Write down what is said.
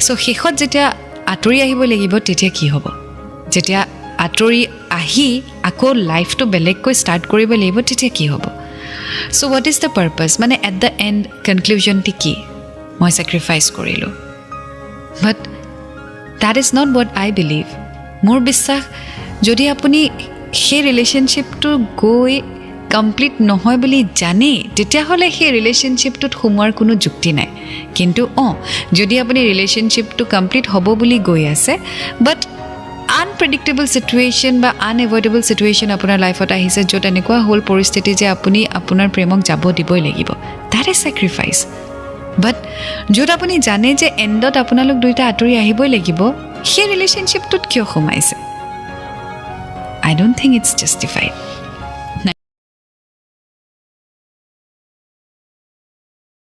চ' শেষত যেতিয়া আঁতৰি আহিব লাগিব, তেতিয়া কি হ'ব? যেতিয়া আঁতৰি আহি আকৌ লাইফটো বেলেগকৈ ষ্টাৰ্ট কৰিব লাগিব, তেতিয়া কি হ'ব? So what is the purpose? মানে এট the and কনক্লুজনটি কি? মই ছেক্ৰিফাইচ কৰিলোঁ, but that is not what I believe. মোৰ বিশ্বাস, যদি আপুনি সেই ৰিলেশ্যনশ্বিপটো গৈ কমপ্লিট নহয় বুলি জানেই, তেতিয়াহ'লে সেই ৰিলেশ্যনশ্বিপটোত সোমোৱাৰ কোনো যুক্তি নাই। কিন্তু যদি আপুনি ৰিলেশ্যনশ্বিপটো কমপ্লিট হ'ব বুলি গৈ আছে, বাট আনপ্ৰেডিক্টেবল চিটুৱেশ্যন বা আনএভইডেবল চিটুৱেশ্যন আপোনাৰ লাইফত আহিছে, য'ত এনেকুৱা হ'ল পৰিস্থিতি যে আপুনি আপোনাৰ প্ৰেমক যাব দিবই লাগিব, that is sacrifice. বাট য'ত আপুনি জানে যে এণ্ডত আপোনালোক দুয়োটা আঁতৰি আহিবই লাগিব, সেই ৰিলেশ্যনশ্বিপটোত কিয় সোমাইছে? I don't think it's justified.